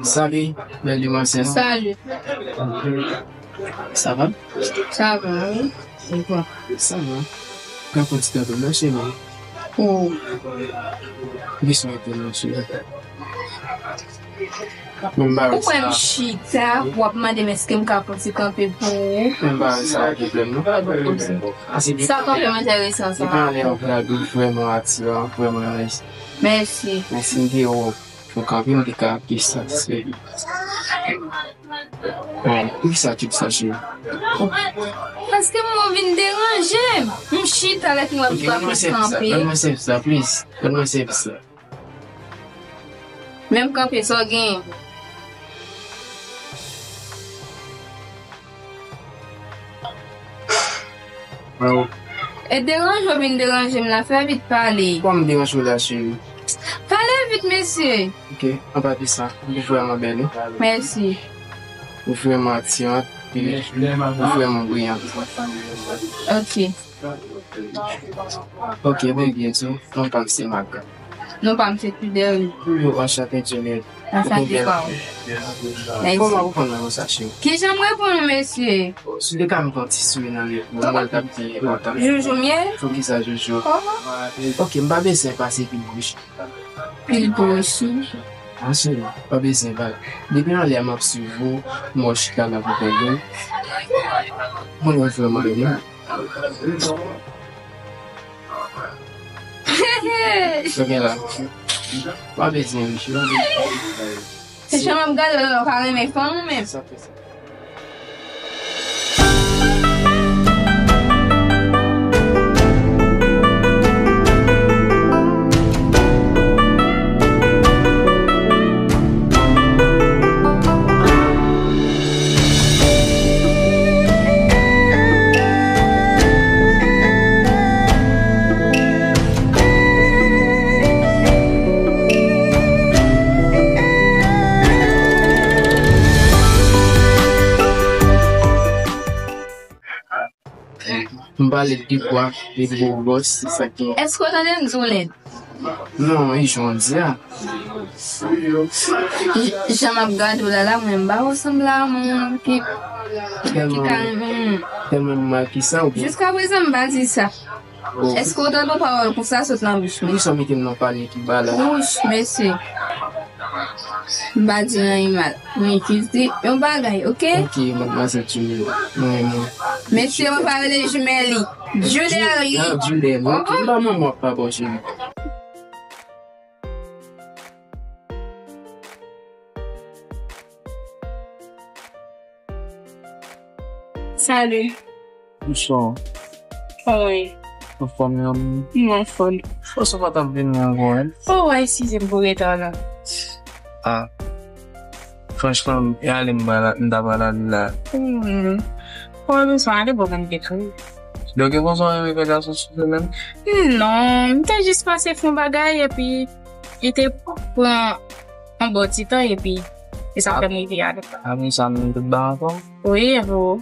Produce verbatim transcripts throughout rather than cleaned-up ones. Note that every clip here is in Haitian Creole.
Salut, belle demoiselle. Salut. Ça va? Ça va, oui. Et toi? Ça va. Pran ti kanpe nan chemen. Oh. Li sou entènasyonal. Ou wè m chita, w ap mande m èske m ka pran ti kanpe pou ou. Menm bagay sa, pa gen pwoblèm, non. Sa kanpe m enteresan, sa. Se pa lè yon vlog vrèman atiran, vrèman nice. Mèsi. Mèsi, m te wè w fè kanpe, m te ka pi satisfè. Bon, poukisa tip sa, cheri? Paske m wè w vin deranje m. M chita lè fini w ap di w ap kanpe. Ban mwen sèvis la, please. Ban mwen sèvis la. Menm kanpe, sa w genyen? Bravo. E deranje w vin deranje m la, fè vit pale. Kòman m deranje w la, cheri? Pale vit, mesye. Ok, anba de sa, ou vrèman bèl, wi. Mèsi. Ou vrèman atirant, e ou vrèman briyant. Ok. Ok, byen, byen tou. Non pa m se Maga. Non pa m se Fidèl. Yo, anchante, Djoulièt. Anchante pa w. Mèsi. Kòman ou konn mwen konsa, cheri? Kijan m reponn ou, mesye? Si w te ka mete yon ti souri nan lèv ou, mwen t ap byen kontan. Joujou m ye? Poukisa joujou? Ok, m pa bezwen pase pil bouch. Pil bouch. Anchante, pa bezwen pale. Depi anlè a m ap swiv ou, m wè w chita la pou tande. Mwen vrèman renmen w. Sa gen la. Pa bezwen, wi. Se jan m ap gade w la, w pa renmen fanm ou menm. M pale de pwa, de gwo bòs, se sa ki. Èske w tande m di w lèd? Non, e jan w di a. J-, jan m ap gade w la, la, mwen, m pa wè w sanble a moun ki, ki ka renmen. Tèlman, tèlman m make sa, oubyen? Jiska prezan, m pa di sa. Oh. Èske w tande yon pawòl konsa sot nan bouch mwen? Poukisa w mete m nan panye ki ba la? Wouch, mesye. M pa di anyen mal. Mwen jis di yon bagay, oke? Oke, madmwazèl Jumeli. Mwen renmen w. Mesye, mwen pa rele Jumeli. Judery. Ah, Judery. Oke, m pa manman w ap papa w, cheri. Salut. Bonswa. Kòman w ye? Anfòm, non? M anfòm. Fòs ou pa t ap vini ankò, en? Oh, eskize m pou reta la. Ah. Franchman, e ale m pral, m ta pral ale la. Hmm. Ou pa bezwen ale, bon, m gen tou. Donk, e konsa w renmen fè gason sou menm? Non, m te jis pase fè yon bagay, epi li te pran yon bon ti tan, epi e sa fè m rive ale. Apre sa, nou tout ba ansanm? Wi, epi w?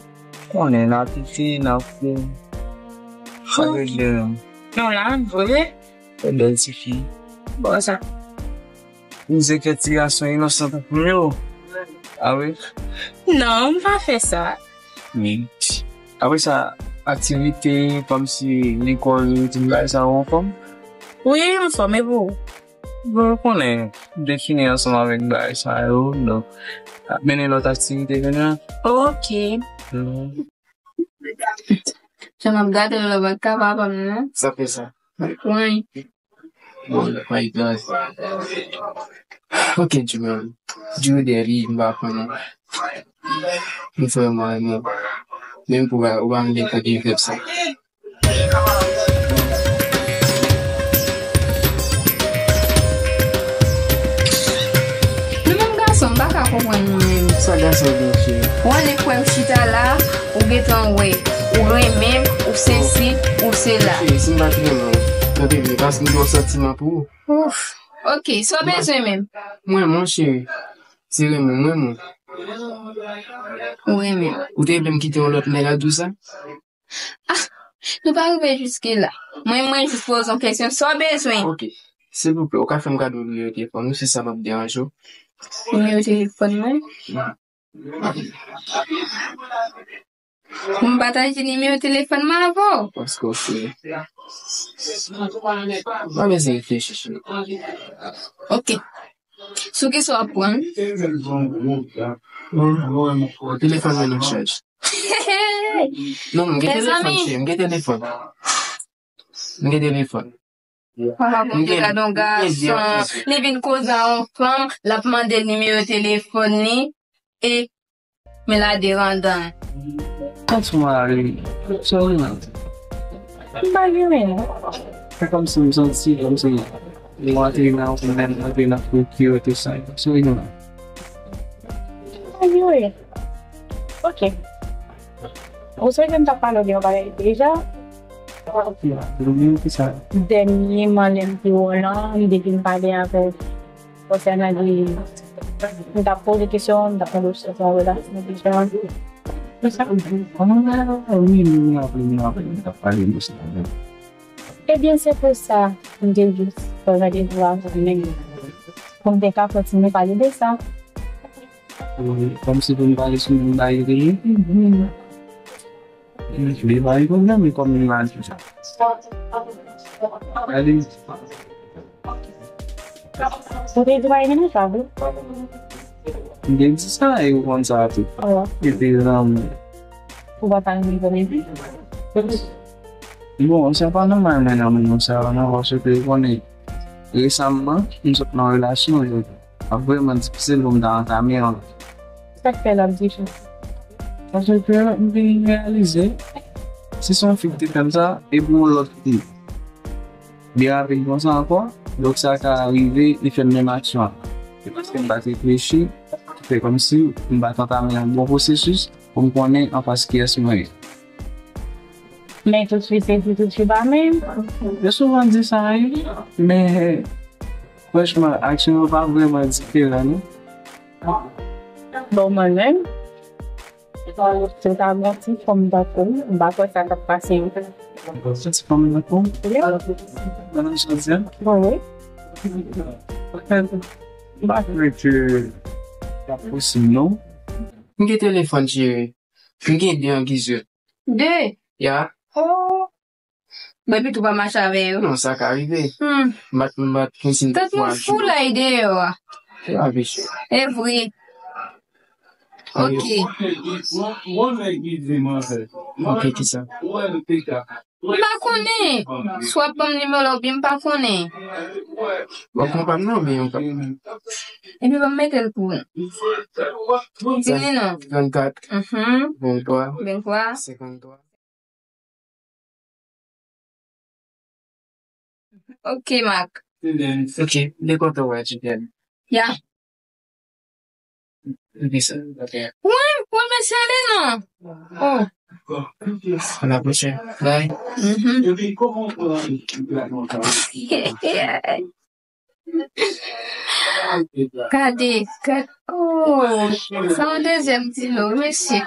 Konnen n a tete, n a fou. Sa vle di, non, la, vre? Yon bèl tifi. Bon, sa. M di ke ti gason inosan tankou m yo. Ah wi? Non, m pa fè sa. Wi. Apre sa, aktivite, kòmsi lekòl, tout bagay sa yo anfòm? Wi, anfòm, e pou ou? Bon, ou konnen, m te fini ansanm avèk bagay sa yo, donk, ap mennen lòt aktivite kounye a. Oke. Jan m ap gade w la, w pa t ka pa ban m non. Sa fè sa. Wi. Bon, my God. Ok, Jumeli. Judery, m pa konnen. M vrèman renmen w. Menm pou w pa, ou pa vle tande vèb sa. Nou menm gason, m pa ka konprann nou menm. Sa gason gen, cheri? Ou annik wè m chita la, ou gentan wè. Ou renmen m, ou sesi, ou sela. Cheri, si m pa t renmen w, nan te vle, paske m gen yon santiman pou ou. Ouf. Ok, sa w bezwen menm? Mwen, mon cheri, se renmen w, mwen, mwen. Ou renmen m. Ou te vle m kite yon lòt nèg a di w sa? Ah, nou pa rive jiske la. Mwen, mwen jis poze yon kesyon. Sa w bezwen? Ok. Silvouplè, ou ka fè m kado nimewo telefòn ou, si sa p ap deranje w? Nimewo telefòn mwen? Pou m pataje nimewo telefòn mwen avè w? Paske w fè. Mwen bezwen reflechi, cheri. Ok. Sou ki sa w ap pran? Telefòn mwen nan chaj. Non, m gen telefòn, cheri, m gen telefòn. M gen telefòn. Papa konte gade yon gason, li vin koze a yon fanm, l ap mande l nimewo telefòn li, e men la derandan. Kòman w ale? Sa w ye? M pa gen anyen. Se kòmsi m santi kòmsi mwen antre nan yon menm, antre nan pwokirè tou sa. Sa w ye la? M pa gen anyen. Ok. Ou sonje m t ap pale w de yon bagay deja? Dènyeman, lè m te wè w lan, m te vin pale avè w konsènan de, m t ap poze kesyon, m t ap mande w si w te nan relasyon deja. Se sa? Ah, wi, wi, m raple, m raple, m t ap pale de sa. Ebyen, se pou sa m te jis pran randevou avè w menm, pou m te ka kontinye pale de sa. Kòmsi pou m pale sou menm bagay li ye? Mhm. Li pa gen pwoblèm, men kòm li pa di sa. Gade. Ou te di pa gen sa, wi. M te di sa, e ou konn sa tou. Epi, um, ou pa ta renmen konnen pi? Bon, sa pa nòmal, men nan moman sa, non, paske ou konnen, resaman, m sot nan relasyon, yo. Ap vrèman difisil pou m ta antame yon. Sa k fè l ap difisil? Paske m vin reyalize, si se yon fi ki te fè m sa, e pou yon lòt fi byen rapid konsa ankò, donk sa ka rive li fè m menm aksyon an. Se paske m pa t reflechi, ki fè kòmsi m pa t antame yon bon pwosesis pou m konnen anfas kiyès mwen ye. Men tout fi se fi, tout fi pa menm. Yo souvan di sa, wi, men franchman, aksyon yo pa vrèman diferan, non. Bon, mwen menm, se ta yon ti fanm tankou w, m pa kwè sa t ap pase. Yon ti fanm tankou w? Wi. Nan jodi a? Wi, wi. M pa kwè ke sa posib, non. M gen telefòn, cheri. M gen de an giz yo. De? Ya. Oh. Mwen pito pa mache avè yo. Non, sa ka rive. Hmm. M pa t, m pa t konn si m te. Tèt nou fou la deyò a. Se pa vre, cheri. E vre. Ok. Ok, kisa? M pa konnen. Si w ap ban m nimewo la oubyen m pa konnen. W ap pran pa m nan oubyen w p ap? Epi ban m mete l pou ou. Di m li non. Trannkat. Mhm. Venntwa. Venntwa. Senkanntwa. Ok, Marc. Ok, m te kontan wè w, Julienne. Ya. Ok, sa, ok. Wi, wi, mesye, ale non. Oh. À la prochaine. Bye. Mhm. Gade, gade. Oh, sa yon dezyèm dilo, mesye.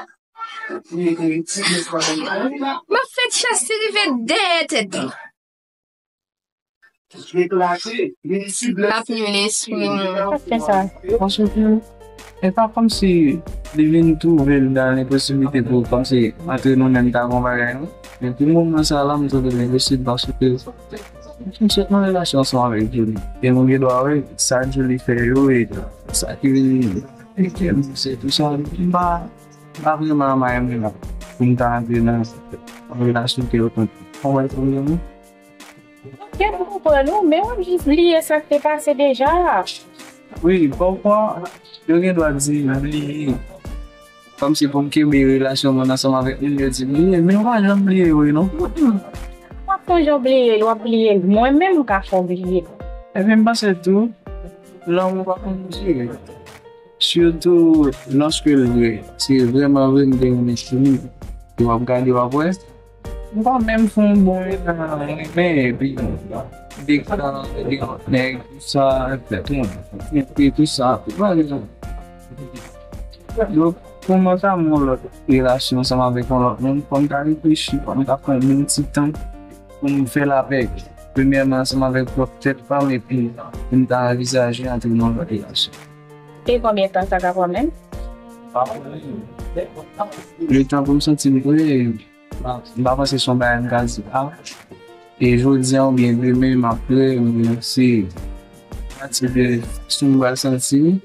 M ap fè chas li rive dèyè tèt li. Ap nwi lespri m. Sa k fè sa? Paske e pa kòmsi li vin twouve l nan lenposiblite pou kòmsi antre nou menm ta gon bagay, non. Men pou moman sa la, m twouve l enposib paske m sot nan relasyon ansanm avèk Julie. E nou gen dwa wè sa Julie fè yo e sa ki vin se tou sa. M pa, m pa vrèman renmen pou m ta antre nan yon relasyon ke yo konn. Konprann pwoblèm ou? Gen pou konprann ou, men w ap jis bliye sa k te pase deja. Wi, pafwa, yo gen dwa di bliye. Kòmsi pou m kenbe relasyon mwen ansanm avèk moun, yo di bliye, men w pa janm bliye vre non. Mm-mm. W ap fè jan w bliye l, w ap bliye l. Mwen menm, m ka fè w bliye l. Epi m panse tou, lanmou pa konn dire. Sitou lòske l vre, se vrèman vre m te renmen fi, w ap gade, w ap wè. M pa menm fè yon bon renmen, epi de kan, de nèg, tou sa, fè tout, epi tou sa, tout bagay. Donk, pou mwen, sa yon lòt relasyon ansanm avèk yon lòt moun, fò m ta reflechi, fò m ta pran yon ti tan pou m fè lapè. premyèman ansanm avèk pwòp tèt pa m, epi m ta anvizaje antre nan yon lòt relasyon. E konbyen tan sa ka pran menm? Letan pou m santi m pre, m pa panse se yon bagay m ka di la. E jodi a oubyen demen, m ap pre, m se pati de si m pral santi m,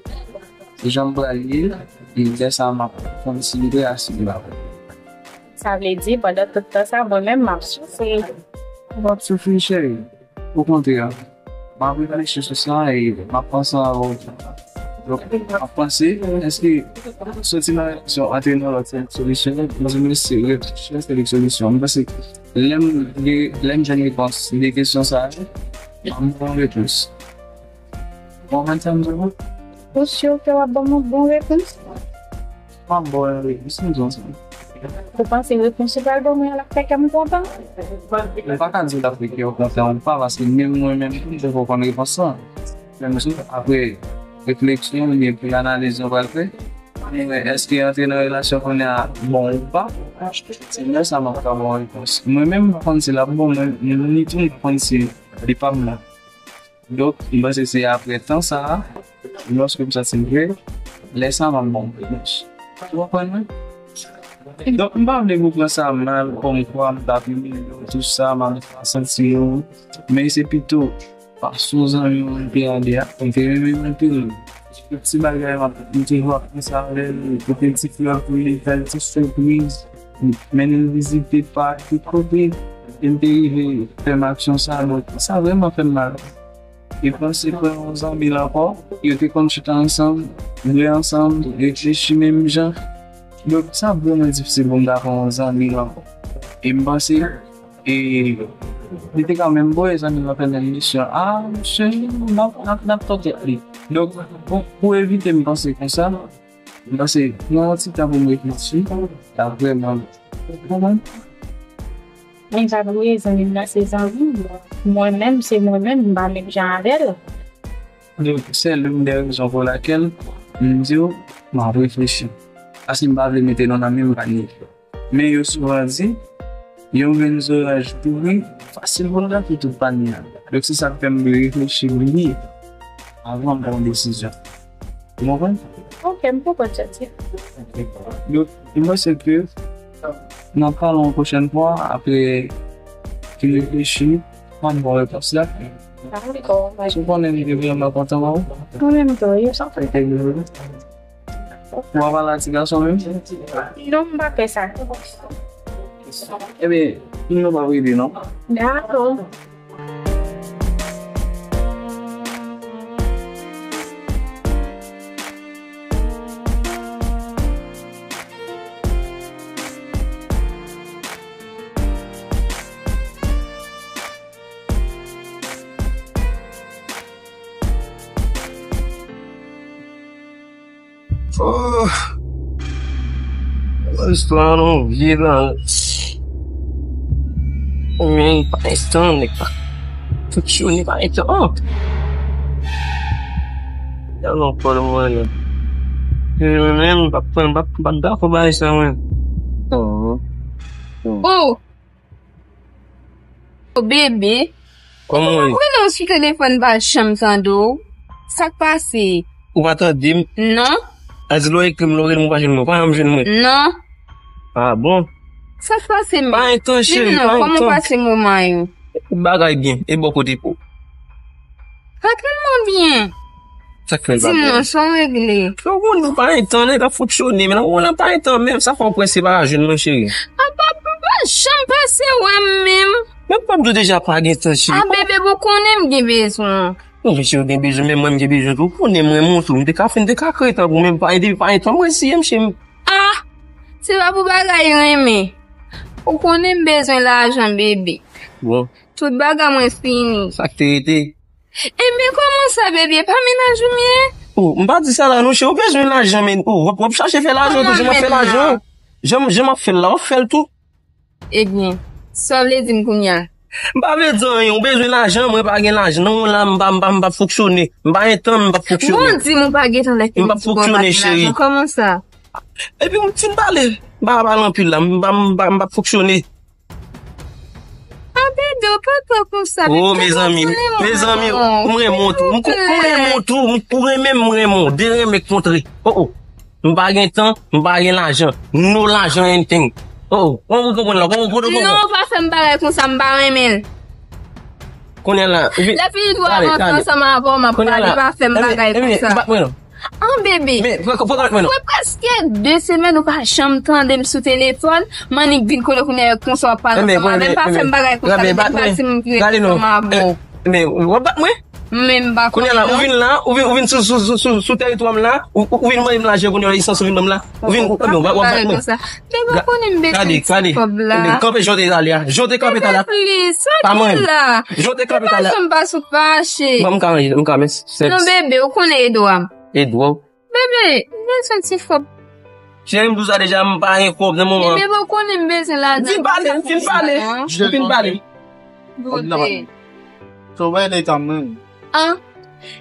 jan m pral ye, e lè sa a m ap konn si m pre a si m pa pre. Sa vle di, pandan tout tan sa, mwen menm, m ap soufri. Ou p ap soufri, cheri. Okontrè, m ap reflechi sou sa e m ap panse avè w. Donk, m ap panse, èske soti nan relasyon antre nan lòt se yon solisyon? Mwen di, mesye, reflechi a se yon solisyon. M panse, lè m gen, lè m jwenn repons de kesyon sa a, m ap ba w repons. Ou konprann sa m di w? Ou si ke w ap ban m yon bon repons? M ap ba w yon repons, m di w sa. Ou panse repons ou pral ban mwen an l ap fè kè m kontan? Mwen pa ka di w l ap fè kè w kontan ou pa, paske menm mwen menm tou, m poko konn repons lan. Men m sou, apre refleksyon oubyen pou analiz mwen pral fè, mwen wè èske antre nan relasyon kounye a bon ou pa. Se lè sa a m ap ka ba w repons. Mwen menm, m pa konn si l ap bon, mwen, mwen ni tou, m pa konn si li p ap bon. Donk, m panse se apre tan sa a, lòske m santi m pre, lè sa a m ap ba w repons. Ou konprann mwen? Donk, m pa vle pou w pran sa mal, kòmkwa m t ap imilye w, tou sa, m ap santi w. Men se pito, paske w zanmi mwen P A D a, m te renmen l anpil. Tout ti bagay, m ap, m toujou ap panse avè l, pote ti flè pou li, fè l ti sipriz, mennen l vizite pak, tout kote. E m te rive fè m aksyon sa, donk, sa vrèman fè m mal. E panse pran yon zanmi l ankò, yo te konn chita ansanm, bwè ansanm, reflechi menm jan. Donk, sa vrèman difisil pou m ta pran yon zanmi l ankò. E m panse, e, li te ka menm bwè, zanmi l nan fè menm misyon. A, mesye, n ap, n ap, n ap tòtèt li. Donk, pou, pou evite m panse konsa, m panse, pran yon ti tan pou m reflechi, ta vrèman, ou konprann? Men sa vre, zanmi m nan se zanmi m. Mwen menm, se mwen menm, m pa menm jan avè l. Donk, c'est l'une des raisons pour laquelle m di w, m ap reflechi. Paske m pa vle mete non nan men m pa ni. Men yo souvan di, yon grenn zoranj pouri, fasil pou l gate tout panye a. Donk, se sa k fè m vle reflechi byen avan m pran yon desizyon. Ou konprann? Ok, m konprann sa w di. Donk, m panse ke n ap pale yon pwochèn fwa, apre m reflechi, m ap ba w repons la. Dakò. Si w konnen m te vrèman kontan wè w. Mwen menm tou, wi. Sa fè te gwo. Ou pa pale a ti gason menm? Non, m pa fè sa. Ebyen, nou pa rele non. Dakò. Oh. Istwa non vye la. Men pa entan, nèg pa fonksyone pa entan. Oh. Yal nan kò mwen la. Mwen menm, m pa pran, m pa, m pa dakò bagay sa, mwen. Oh. Oh. Oh, bebe. Kòman w ye? Ou pa konnen w sou telefòn, m pa janm tande w. Sa k pase? Ou pa tande m? Non. A di lè w ekri m, lè w rele m, ou pa jwenn mwen, ou pa janm jwenn mwen. Non. Ah bon? Sa k pase, m? Pa entan, cheri, pa entan. Di m non, kòman w pase moman yo? Tout bagay byen, e bò kote pou w? Pa tèlman byen. Sa k fè l pa byen? Di m non, sa w regle? Yo, ou konnen pa entan, nèg ap fonksyone, men ou konnen pa entan menm, sa fè w prese pa jwenn mwen, cheri. A pa, pa janm pase wè m menm. Men m pa di w deja pa gen tan, cheri. A bebe, bon, konnen m gen bezwen. Non, men cheri, w gen bezwen, men mwen m gen bezwen tou. Ou konnen mwen, mwen tou, m te ka fè, m te ka kreye tankou, men pa, depi pa entan, mwen siye m, cheri. Ah, se pa pou bagay renmen. Ou konnen m bezwen lajan, bebe. Bon. Tout bagay mwen fini. Sa k te rete? Ebyen, kòman sa, bebe? Pa mennaj ou m ye? Oh, m pa di sa la non, cheri, ou bezwen lajan, men, oh, w ap, w ap chache fè lajan tou, jan m ap fè lajan. Jan, jan m ap fè l la, w ap fè l tou. Ebyen, sa w vle di m kounye a? M pa vle di anyen, ou bezwen lajan, mwen pa gen lajan. Non, la, m pa, m pa, m pa fonksyone. M pa entan, m pa fonksyone. Bon, di m ou pa gen tan lè ke m di w pa gen lajan. Kòman sa? Epi m fin pale, m pa pale anpil la, m pa, m pa, m pa fonksyone. A bebe, ou pa t Konsa, oh, mezanmi, mezanmi, m renmen w tou. M renmen w tou. M renmen, m renmen w. De renmen kontre. Oh, oh. M pa gen tan, m pa gen lajan. No lajan anything. Oh, oh, ou konprann la? Ou konprann? Non, pa fè m bagay konsa, m pa renmen l. Kounye a la, lè fini tou a rantre ansanm avè w, m ap pale, pa fè m bagay konsa. An bebe, mwen prèske de semèn ou pa janm tande m sou telefòn, m annik vin kote w kounye a konsa w ap pale ansanm avè m, pa fè m bagay konsa, bebe, m pa ti moun ki ret ansanm avè w. Men w ap bat mwen? Men m pa konnen non. Kounye a la, ou vin la, ou vin, ou vin sou, sou, sou, sou, sou teritwa m la, ou, ou, ou vin mande m lajan kounye a, lisans ou vin ban m la. Ou vin, ou, ou, ou ap bat mwen. Bebe, ou konnen m bezwen ti kòb la. Kanpe jan w te ale a. Jan w te kanpe talè a. Plis, pa mwen. Jan w te kanpe talè a. M pa sou fache. Bon, m ka, m ka, men se. Non, bebe, ou konnen Edouard. Edouard? Bebe, m bezwen ti kòb. Cheri, m di w sa deja, m pa gen kòb nan moman an. Bebe, ou konnen m bezwen lajan. Fin pale, fin pale. Fin pale. Bebe. Sovè de kanmenm. Ah,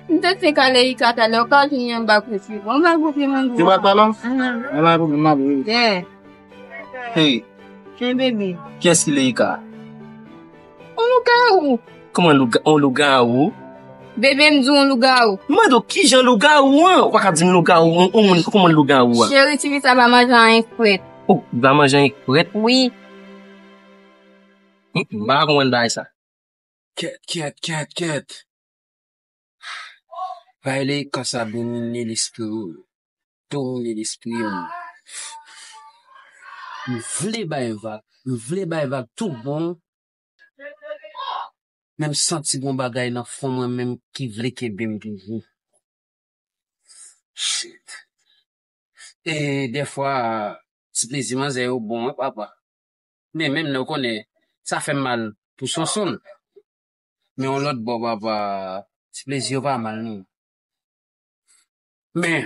m te fenk ale Ika talè, ou ka vini anba kote. Bon, anba kote manje. Ou pa talè? Anba kote manje. Yeah. Hey. Hey, bebe. Kiyès ki Leika? On lougawou. Kòman louga-, on lougawou? Bebe, m di w on lougawou. M mande w kijan lougawou an? Ou pa ka di m lougawou, on, on moun, kòman lougawou a? Cheri, tifi sa pa manje anyen k frèt. Oh, li pa manje anyen k frèt? Wi. Mm, mm, m pa ka konprann bagay sa. Kèt, kèt, kèt, kèt. Bay Leika sa domine lespri w. Domine lespri m. M vle bay vag. M vle bay vag tout bon. Men m santi gon bagay nan fon mwen menm ki vle kenbe m toujou. Shit. E dèfwa, ti plezi manzè yo bon, wi, papa. Men menm lè w konnen, sa fè m mal pou Sonsonn. Men yon lòt bò, papa, ti plezi yo pa mal, non. Men,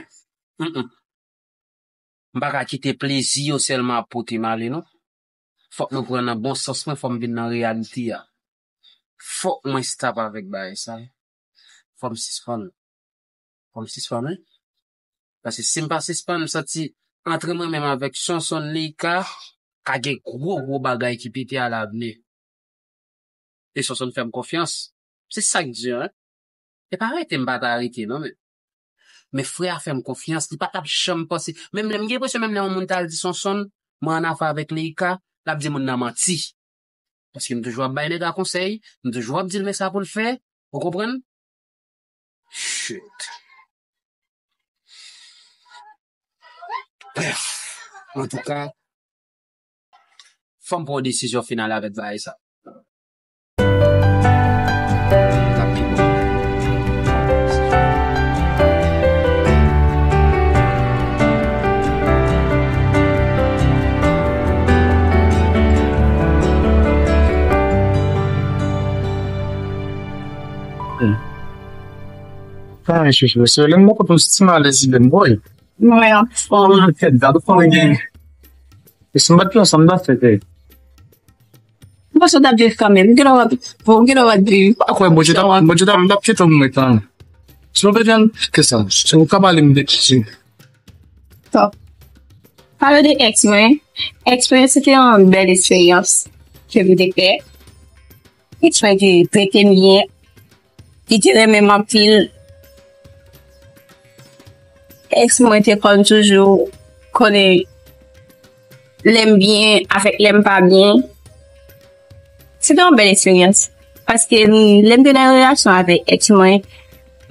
mm, mm. M pa ka kite plezi yo sèlman ap pote m ale, non. Fòk nou pran nan bon sans mwen, fò m vin nan reyalite a. Fòk mwen stop avèk bagay sa. Fò m sispann. Fò m sispann, wi. Paske si m pa sispann, m santi antre mwen menm avèk Sonsonn Leika ka gen gwo, gwo bagay ki pete alavni. E Sonsonn fè m konfyans. Se sa k di, wi. E pa rete m pa ta rete, non, men. Men frè a fè m konfyans, li pa t ap janm panse. Menm lè m gen enpresyon, menm lè yon moun t al di Sonsonn, mwen ann afè avèk Leika, l ap di moun nan manti. Paske m toujou ap bay nèg la konsèy, m toujou ap di l men sa pou l fè, ou konprann? Shit. Brèf, antouka, fò m pran yon desizyon final avèk bagay sa. Sa yon chouchou, se lè m poko pou stima lezi de m boy. Mwen anfòm. Tèt, gad ou fò gen. E si m bat yo ansanm, m ta fè tèt. M panse w t ap viv kanmenm. M genlè w ap, m genlè w ap viv. Pa kwè Bondye t ap, Bondye t ap, t ap chita pou mwen tan. Si w bezwen, ke sa, si w ka pale m de, si. Bon. Pale de ex mwen. Ex mwen, se te yon bèl eksperyans ke m te fè. Ex mwen te trete m byen. Li te renmen m anpil. Ex mwen te konn toujou konnen lè m byen avèk lè m pa byen. Se te yon bèl eksperyans. Paske m, lè m te nan relasyon avèk ex mwen,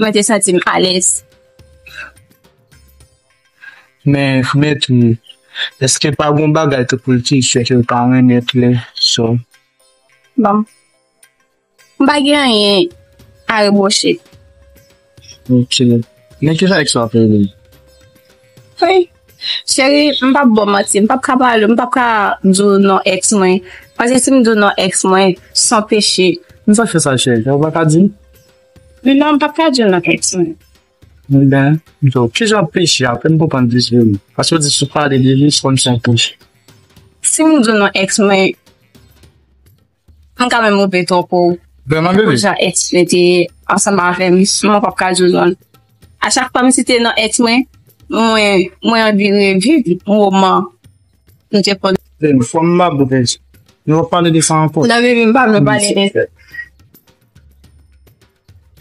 mwen te santi m alèz. Men, men tou, èske pa gon bagay tou pou l te fè ke l pa renmen tou lè sò? Bon. M pa gen anyen a repwoche. Ok. Men kisa ex ou ap rele? Wi. Cheri, m p ap ba w manti, m p ap ka pale, m p ap ka di w non ex mwen. Paske si m di w non ex mwen, se yon peche. Men sa k fè sa, cheri? Ou pa ka di m? Non, m p ap ka di w non ex mwen. Ebyen, m di w, kijan peche a, fè m konprann plis de li. Paske w di si w pale de li, se kòmsi yon peche. Si m di w non ex mwen, m ka menm oubyen twonpe w. Vrèman, bebe? Pou jan ex mwen te ye ansanm avè m, mwen p ap ka di w non. A chak fwa m site non ex mwen, mwen, mwen anvi reviv moman nou te konn. Bebe, fò m ba boutèy. Nou p ap pale de sa ankò. Non, bebe, m pa vle pale de sa.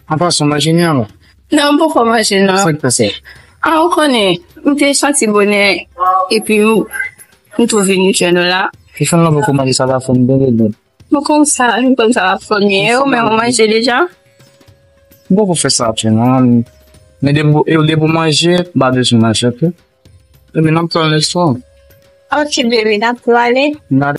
An pasan, manje ni anvan. Non, m poko manje non. Sa k pase? Ah, ou konnen, m te santi bonè epi m m twouve nou jwenn nou la. Ki fè n lan poko manje sa va fè m byen byen. M konn sa, m konn sa va fè m byen. Ou menm ou manje deja? M poko fè sa tou non. Men depi ou depi ou manje, m pa bezwen manje, ok? Epi n ap pran leson. Ok, bebe, n ap prale. N a